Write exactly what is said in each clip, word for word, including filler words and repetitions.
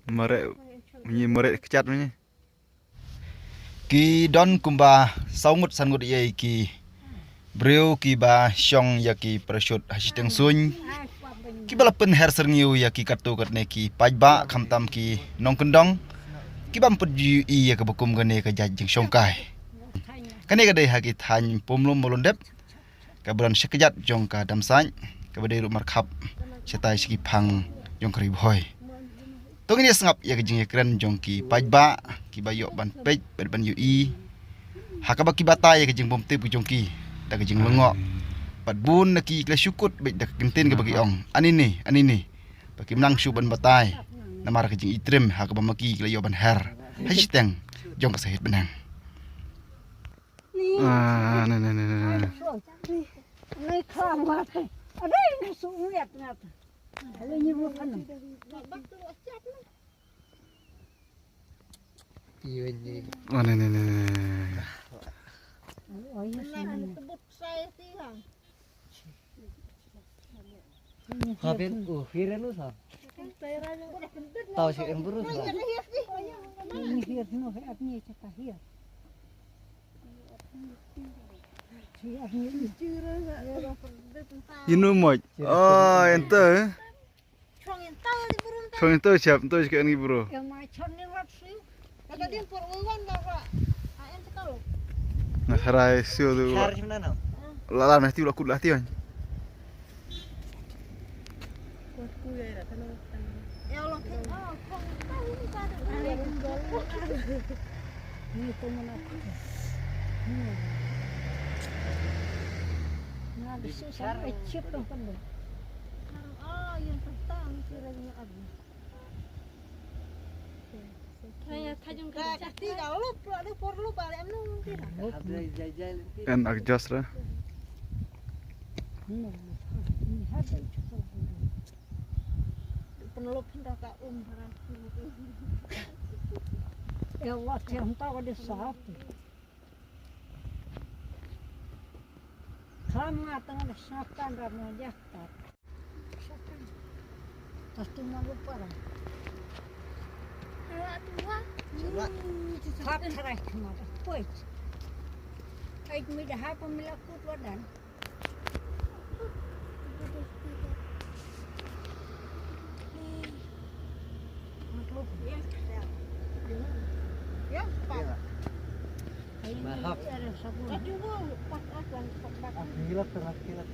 Mare, ngi mare kjat ngi. Ki don kumba saw ngut san ngut ïa ki briew kiba shong ïa ki parachute ha shiteng suiñ. Kiba la pynher syrngiew ïa ki katto katne ki paidbah khamtam ki nongkyndong. Kiba ym pat ju ïohi ïa kaba kum kane ka jait jingshongkai. Kane ka dei ha ki thaiñ Pumlum Mawlundep. Kaba don sha kjat jong ka Damsait, kaba dei ruh markhap shatai sha ki phang jong ka Ri Bhoi. To ngin ïa sngap ïa ka jingïakren jong ki paidbah kiba ïoh ban peit bad ban ïohi ha kaba ki batai ïa ka jingbymtip ka jong ki da ka jinglyngngoh. Bad bun na ki ki la shu kut beit da ka kyntien kaba ki ong, "Ani ne, ani ne." Ba kim nang shuh ban batai namar ka jingitrim ha kaba ma ki ki la ïoh ban her ha shiteng jong ka sahit bneng. Ah, ne, ne, ne, ne, ne. Ah, ne, ne, ne, ne. Haben u hiren u sa. Tau si em buru sa. Inu moj. Oh, ente. Chong ente siap, ente siap ni buru. Na harai sio tu. Lala na tiu la kut la tiu. En ak jas ra. Kham nga tang da sngap kan da mo ja ta. Tatu ma lu para. Ala tua. Khap tharai khma da. Poi. Ai mi da ha pa mi la kut wa dan.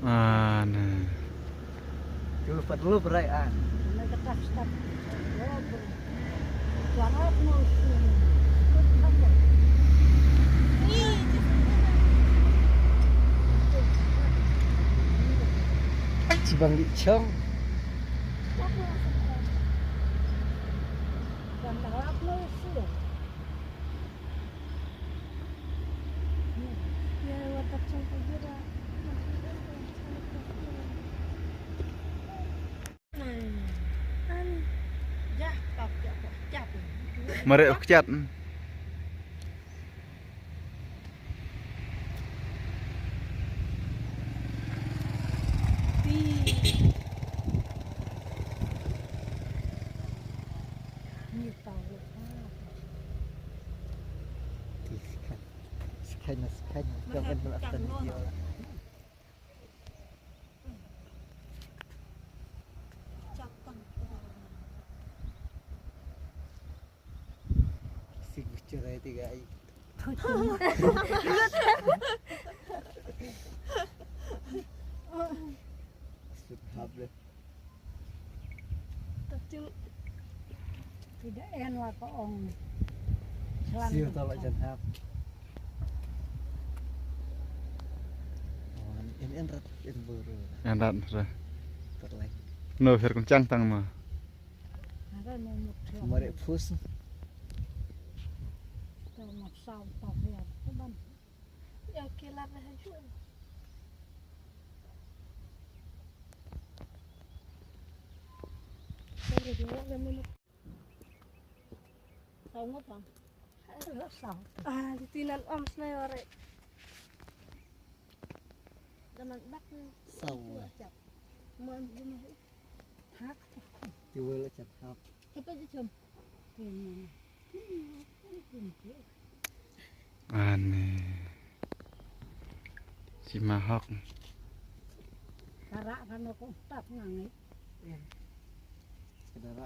Ah, ne. Chibang di chong. Mare ok chat. Sekali, sekali, jangan melaksan dia. Si kucur ai tiga ai. Sut hap deh. Tidak en wa ka ong. Slam. Siu tolak jan hap. Oh, en en rat en buru. En rat ra. Terlek. No, her kencang tang ma. Mare pus. Ah, di tinan om snai ore. Daman bak ni. Sawa. Mon di ni. Hak. Kiwel chat hap. Hepa ji chom. Ani. Sima hok. Kara kan ko tap ngang ni. Kedara.